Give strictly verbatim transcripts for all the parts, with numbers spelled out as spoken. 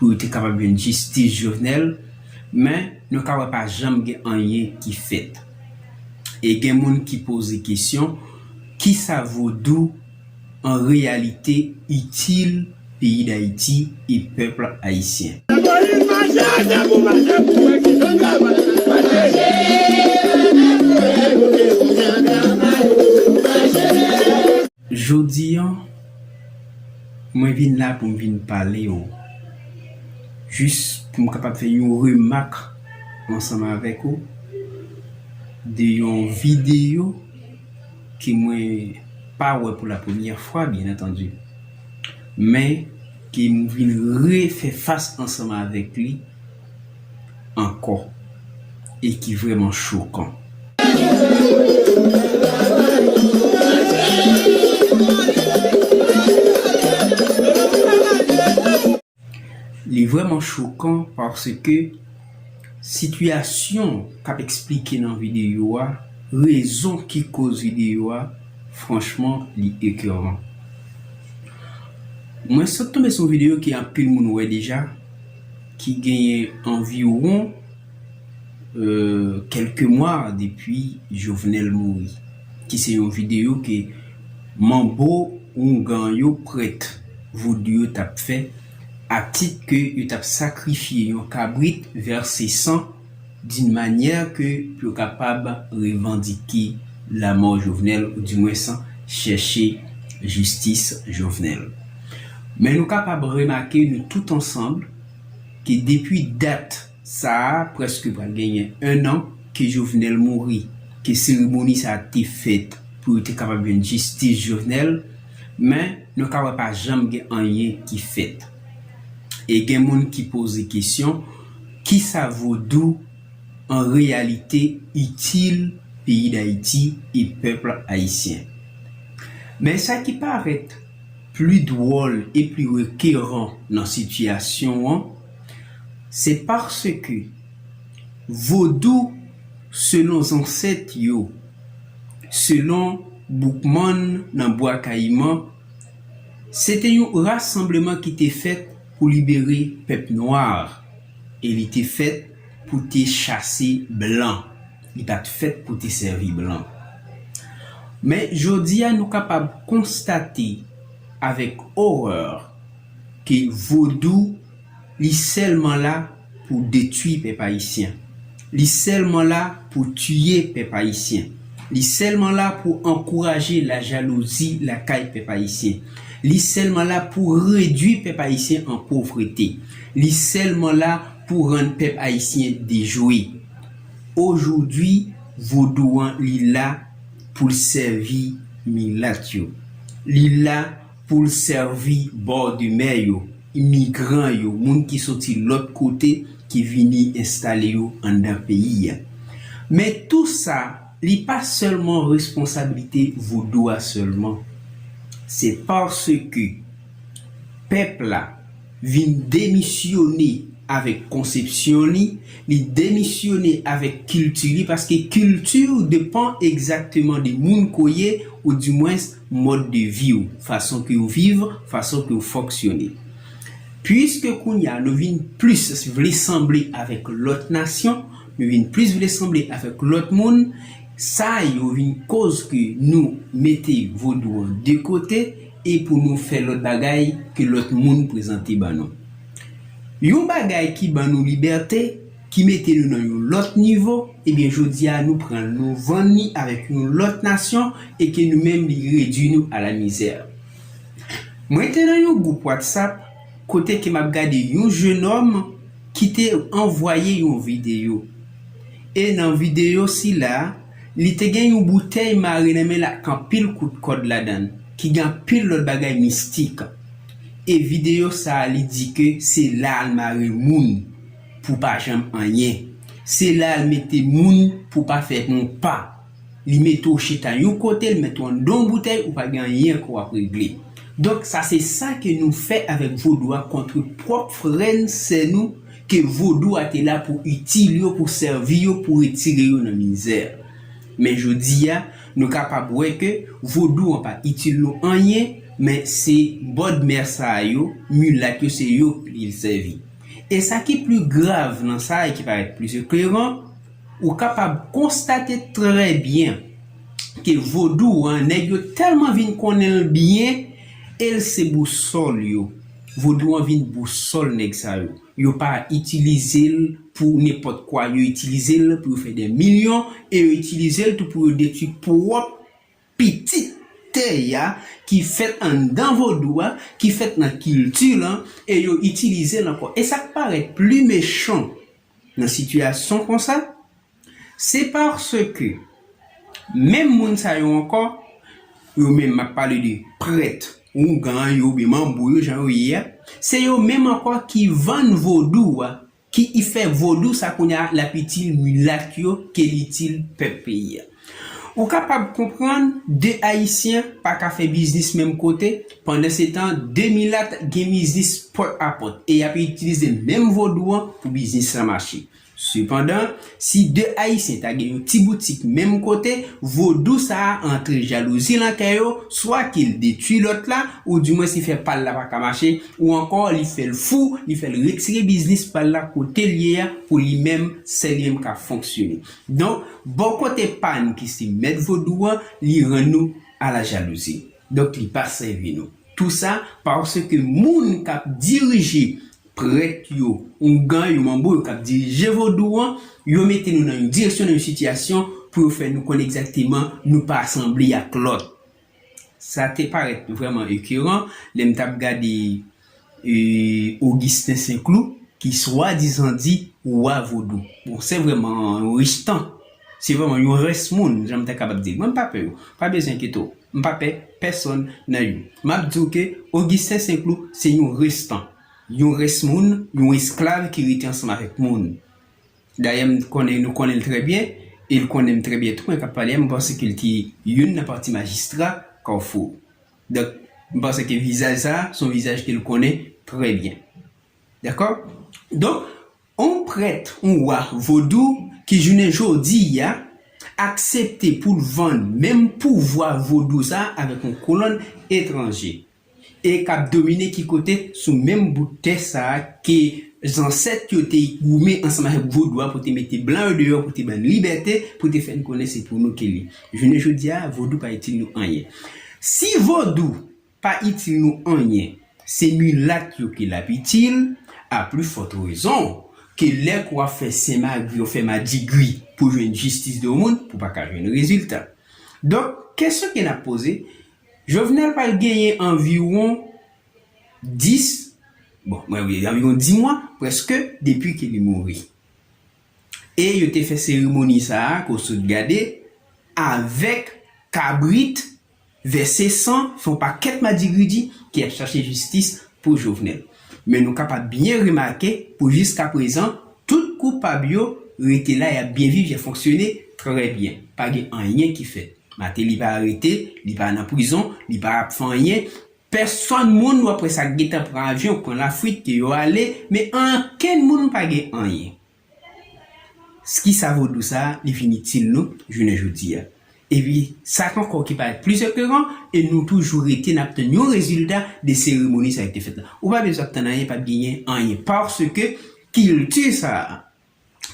pou yo te kapab jwenn jistis Jovenel, men nou ka wè pa janm gen anyen ki fèt. E gen moun ki poze kesyon, kisa vodou an reyalite itil peyi Dayiti e pèp ayisyen? Jodi a, mwen vin la pou m vin pale w. Jis pou m kapab fè yon remak ansanm avèk ou de yon videyo ke mwen pa wè pou la premyè fwa, byen antandi. Men ke m vin refè fas ansanm avèk li ankò e ki vrèman chokan. Li vrèman chokan paske sitiyasyon k ap eksplike nan videyo a, rezon ki koz videyo a, franchman, li ekeran. Mwen sot tonbe sou yon videyo ke anpil moun wè deja, ki genyen anviwon, euh, kèlke mwa depi Jovenel mouri, ki se yon videyo ke manbo oungan yo, prèt vodou yo t ap fè, a tit ke yo t ap sakrifye yon kabrit, vèse san, d'une manière que pou yo kapab revandike lanmò Jovenel, oudimwens chèche jistis Jovenel. Men nou kapab remake, nou tout ansanm, ke depi dat sa a, prèske pral genyen en an ke Jovenel mouri, ke seremoni sa a te fèt pou yo te kapab jwenn jistis Jovenel, men nou ka wè pa janm gen anyen ki fèt. E gen moun ki poze kesyon, kisa vodou an reyalite itil peyi Dayiti e pèp ayisyen? Men sa ki parèt pli dwòl e pli rekeran nan sitiyasyon an, se paske vodou, selon zansèt yo, selon Boukman nan Bwa Kayiman, se te yon rasanbleman ki te fèt pou libere pèp nwa, e li te fèt pou te chase blan. Li pa t fèt pou te sèvi blan. Men jodi a, nou kapab konstate avèk orè ke vodou, li sèlman la pou detwi pèp ayisyen. Li sèlman la pou tiye pèp ayisyen. Li sèlman la pou ankouraje lajalouzi lakay pèp ayisyen. Li sèlman la pou redwi pèp ayisyen an povrete. Li sèlman la pou rann pèp ayisyen dejwe. Ojodwi, vodou an, li la pou l sèvi milat yo. Li la pou l sèvi bòdemè yo, imigran yo, moun ki soti lòt kote, ki vini enstale yo anndan peyi a. Men tou sa, li pa sèlman responsablite vodou a sèlman. Se paske pèp la vin demisyone avèk konsepsyon li, li demisyone avèk kilti li, paske kilti depann egzakteman de moun ke w ye, oudimwens mòd de vi w, fason ke w viv, fason ke w fonksyone. Piske kounye a nou vin plis vle sanble avèk lòt nasyon, nou vin plis vle sanble avèk lòt moun, sa yo vin koz ke nou mete vodou an de kote e pou nou fè lòt bagay ke lòt moun prezante ban nou. Yon bagay ki ban nou libète, ki mete nou nan yon lòt nivo, ebyen, jodi a, nou pran l, nou vann li avèk yon lòt nasyon e ke nou menm, li redwi nou a la mizè. Mwen te nan yon gwoup WhatsApp kote ke m ap gade yon jenòm ki te anvwaye yon videyo. E nan videyo sila, li te gen yon boutèy mare nan men l ak anpil kout kòd ladan l, ki gen anpil lòt bagay mistik. E videyo sa a, li di ke se la l mare moun pou pa janm anyen. Se la l mete moun pou pa fè yon pa. Li mete w chita yon kote, li mete w anndan yon boutèy, ou pa gen anyen ke w ap regle. Donk, sa se sa ke nou fè avèk vodou a kont pwòp frè n, sè nou, ke vodou a te la pou itil yo, pou sèvi yo, pou retire yo nan mizè. Men jodi a, nou kapab wè ke vodou an pa itil nou anyen, men se bòdmè sa yo, milat yo, se yo li sèvi. E sa ki pli grav nan sa e ki parèt pli ekleran, ou kapab konstate trè byen ke vodou an, nèg yo tèlman vin konnen l byen, e l se bousòl yo. Vodou an vin bousòl nèg sa yo. Yo pa itilize l pou nenpòt kwa, yo itilize l pou yo fè de milyon, e yo itilize l tou pou yo detwi pwòp pitit tè a ki fèt anndan vodou a, ki fèt nan kilti lan, e yo itilize l ankò. E sa k parèt pli mechan nan sitiyasyon konsa, se paske menm moun sa yo ankò, yo menm, m ap pale de prèt, oungan yo, oubyen manbo yo, jan yo ye a, se yo menm ankò ki vann vodou a, ki fè vodou sa kounye a l ap itil milat yo ke l itil pèp peyi a. Ou kapab konprann de Ayisyen pa ka fè biznis menm kote, pandansetan de milat gen biznis pòt a pòt e y ap itilize menm vodou an pou biznis lan mache. Sepandan, si de Ayisyen ta gen yon ti boutik menm kote, vodou sa a antre jalouzi nan kè yo, swa ke l detwi lòt la, oudimwens li fè pa l la pa ka mache, ou ankò li fè l fou, li fè l retire biznis pa l la kote l ye a pou li menm, sèl li menm ka fonksyone. Donk, bò kote pa n ki se mèt vodou an, li rann nou a la jalouzi. Donk, li pa sèvi nou. Tou sa paske moun k ap dirije prèt yo, oungan yo, manbo yo k ap dirije vodou an, yo mete nou nan yon direksyon, nan yon sitiyasyon pou yo fè nou konn egzakteman nou pa sanble ak lòt. Sa te parèt vrèman ekeran lè m t ap gade e, Augustin Saint-Cloud, ki swadizan di wa vodou. Bon, se vrèman yon restan. Se vrèman yon rès moun, jan m ta kapab di l. Mwen, m pa pè yo. Pa bezwen enkyete w. M pa pè pèsonn nan yo. M ap di w ke Augustin Saint-Cloud se yon restan. Yon rès moun, yon esklav ki rete ansanm avèk moun. Dayè, m konnen, nou konnen l trè byen, e l konnen m trè byen tou, mwen k ap pale a, m panse ke l te youn nan pati majistra Kafou. Donk, m panse ke vizaj sa a, se yon vizaj ke l konnen trè byen. Dakò? Donk, yon prèt, yon wa vodou ki jounen jodi a aksepte pou l vann menm pouvwa vodou sa a avèk yon kolonn etranje e k ap domine ki kote sou menm bout tè sa a ke zansèt yo te goumen ansanm avèk vodou a pou te mete blan yo deyò, pou te ban n libète, pou te fè n konnen se pou nou ke li. Jounen jodi a, vodou pa itil nou anyen. Si vodou pa itil nou anyen, se milat yo ke l ap itil, a pli fòt rezon ke lè ke w ap fè senmagri, w ap fè madigri pou jwenn jistis de yon moun, pou w pa ka jwenn rezilta. Donk, kesyon ke n ap poze, Jovenel pral genyen anviwon dis, bon, mwen, wi, anviwon dis mwa, prèske, depi ke li mouri. E yo te fè seremoni sa a, ke w sot gade, avèk kabrit, vèse san, fè yon pakèt madigridi ki ap chache jistis pou Jovenel. Men nou kapab byen remake, pou jiskaprezan, tout koupab yo rete la, y ap byen viv, y ap fonksyone trè byen. Pa gen anyen ki fèt. Martelly pa arete, li pa nan prizon, li pa ap fè anyen. Pèsonn moun, w ap wè sa, gentan pran avyon, pran Lafrik, ke yo ale, men ankenn moun pa gen anyen. Kisa vodou sa a, li vin itil nou, jounen jodi a? Epi, sa k ankò ki parèt pli ekeran, e nou toujou rete, n ap tann yon rezilta de seremoni sa yo ki te fèt la. Ou pa bezwen ap tann anyen, p ap genyen anyen. Paske kilti sa a,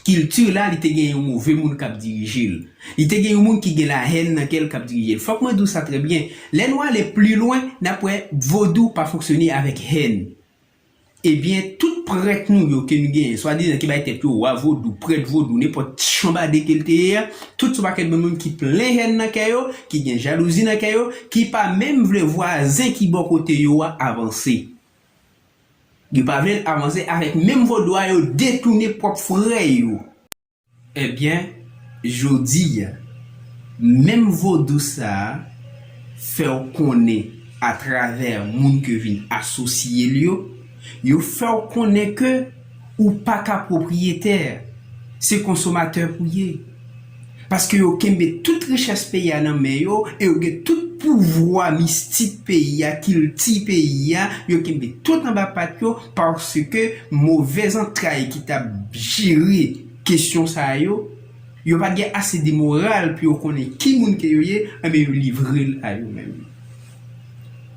kilti la, li te gen yon move moun k ap dirije l. Li te gen yon moun ki gen lahèn nan kè l k ap dirije l. Fòk mwen di w sa trè byen. Lè nou ale pli lwen, n ap wè vodou pa fonksyone avèk hèn. Ebyen, tout prèt nou yo ke nou genyen, swadizan ki bay tèt yo wa vodou, prèt vodou, nenpòt chanbade ke l te ye a, tout se yon pakèt bann moun ki plen hèn nan kè yo, ki gen jalouzi nan kè yo, ki pa menm vle vwazen ki bò kote yo a avanse. Yo pa vle l avanse avèk menm vodou a, yo detounen pwòp frè yo. Ebyen, jodi a, menm vodou sa a fè w konnen atravè moun ke vin asosye l yo, yo fè w konnen ke ou pa ka pwopriyetè, se konsomatè pou ye. Paske yo kenbe tout richès peyi a nan men yo e yo gen tout pouvwa mistik peyi a, kilti peyi a, yo kenbe tout anba pat yo, paske move zantray ki t ap jere kesyon sa yo, yo pa t gen ase de moral pou yo konnen ki moun ke yo ye, enben yo livre l a yo menm.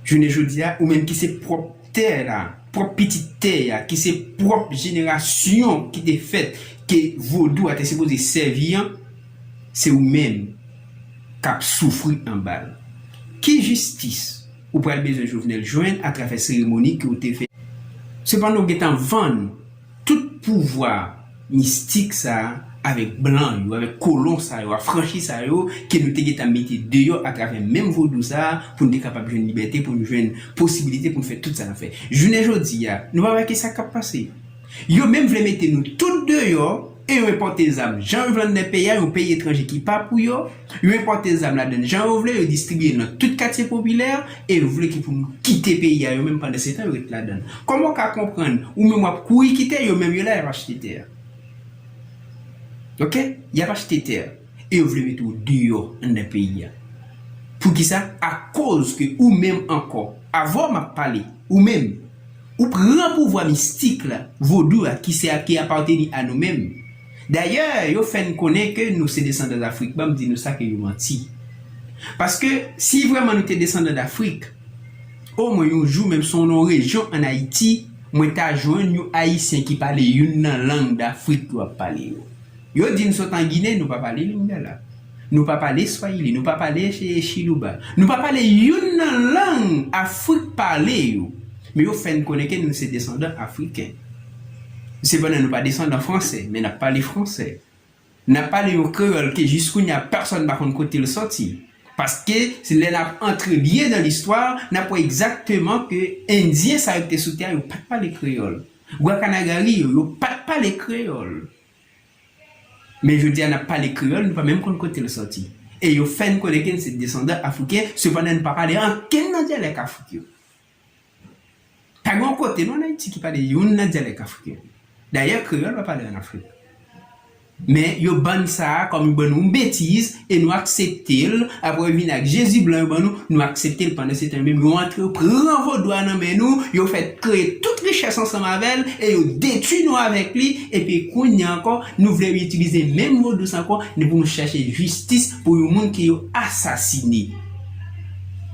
Jounen jodi a, ou menm ki se pwòp tè la, pwòp pitit tè a, ki se pwòp jenerasyon ki te fèt, ke vodou a te sipoze sèvi an, se ou menm k ap soufri anba l. Ki jistis ou pral bezwen Jovenel jwenn atravè seremoni ke w te fè? Sepandan, w gentan vann tout pouvwa mistik sa a avèk blan yo, avèk kolon sa yo, afranchi sa yo, ke nou te gentan mete deyò atravè menm vodou sa a, pou n te kapab jwenn libète, pou n jwenn posibilite pou n fè tout sa n ap fè. Jounen jodi a, nou pa wè ki sa k ap pase. Yo menm vle mete nou tout deyò, e yo enpòte zam jan yo vle anndan peyi a, yon peyi etranje ki pa pou yo. Yo enpòte zam ladann jan yo vle, yo distribiye nan tout katye popilè, e yo vle ki pou nou kite peyi a, yo menm pandan se tan yo ret ladann. Kòman w ka konprann, ou menm w ap kouri kite, yo menm yo la y ap achte tè a? Oke? Y ap achte tè a, e yo vle mete w deyò anndan peyi a. Poukisa? Akoz ke ou menm ankò, avè w m ap pale, ou menm, ou pran pouvwa mistik la, vodou a, ki se a ki apateni a nou menm. Dayè, yo fè n konnen ke nou se desandan Afrik. Ban m di nou sa ke yo manti. Paske si vrèman nou te desandan Afrik, omwen yon jou, menm si w nan yon rejyon ann Ayiti, mwen ta jwenn yon Ayisyen ki pale youn nan lang Dafrik yo ap pale yo. Yo di n sot an Ginen, nou pa pale Lingala. Nou pa pale Swahili, nou pa pale Chi-, Chiluba. Nou pa pale youn nan lang Afrik pale yo. Men yo fè n konnen ke nou se desandan Afriken. Sepandan, nou pa desandan Fransè, men n ap pale fransè. N ap pale yon kreyòl ke jiskounye a pèsonn pa konn kote l sòti. Paske se lè n ap antre byen nan listwa, n ap wè egzakteman ke Endyen sa yo ki te sou tè a, yo pa t pale kreyòl. Gwakanagari yo, yo pa t pale kreyòl. Men jodi a, n ap pale kreyòl, nou pa menm konn kote l sòti. E yo fè n konnen ke n se desandan Afriken, sepandan, nou pa pale ankenn nan dyalèk Afrik yo. Pa gen yon kote non ann Ayiti ki pale youn nan dyalèk afriken. Dayè, kreyòl pa pale ann Afrik. Men yo ban n sa a kòm yo ban nou yon betiz e nou aksepte l. Apre yo vin ak Jezi blan yo ban nou, nou aksepte l. Pandan se tan, yo menm yo antre, yo pran vodou a nan men nou, yo fè kreye tout richès ansanm avè l e yo detwi nou avèk li. Epi kounye a ankò, nou vle yo itilize menm vodou sa ankò, ni pou nou chèche jistis pou yon moun ke yo asasine.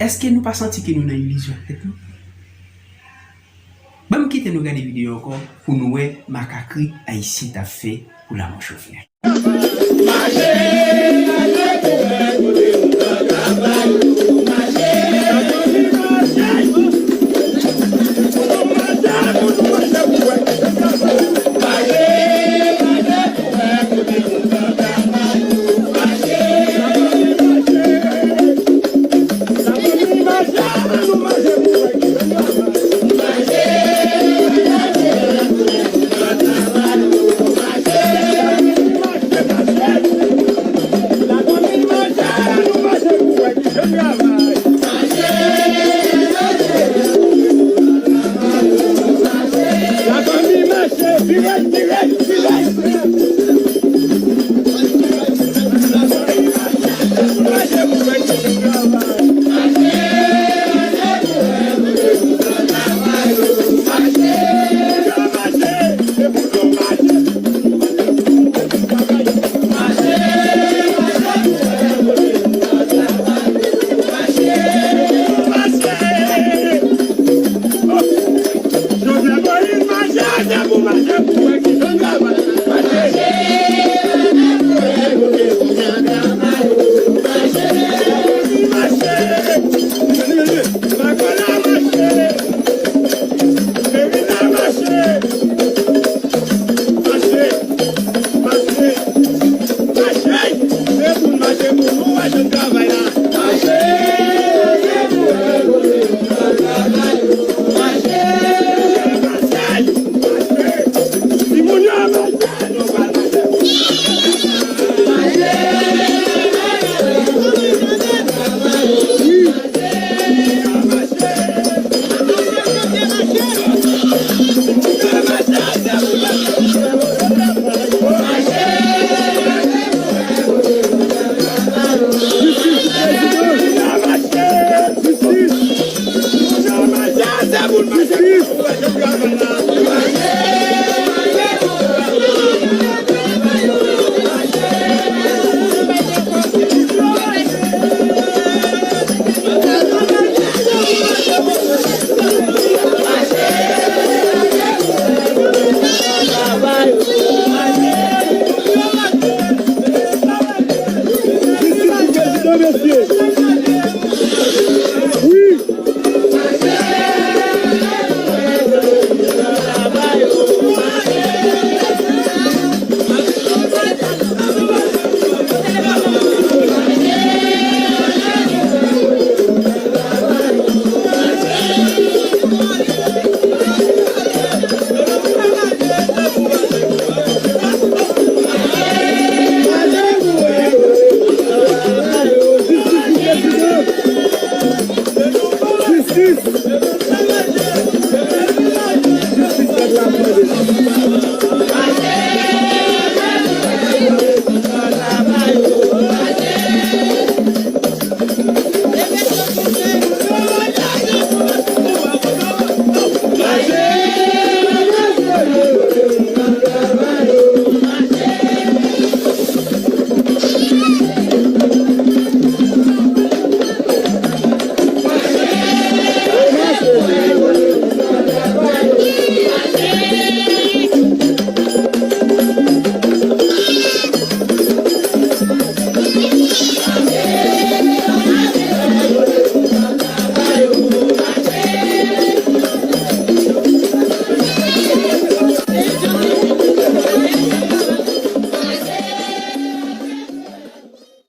Èske nou pa santi ke nou nan ilizyon tèt nou? Ban m kite nou gade videyo ankò pou nou wè makakri Ayisyen t ap fè pou lanmò Jovenel.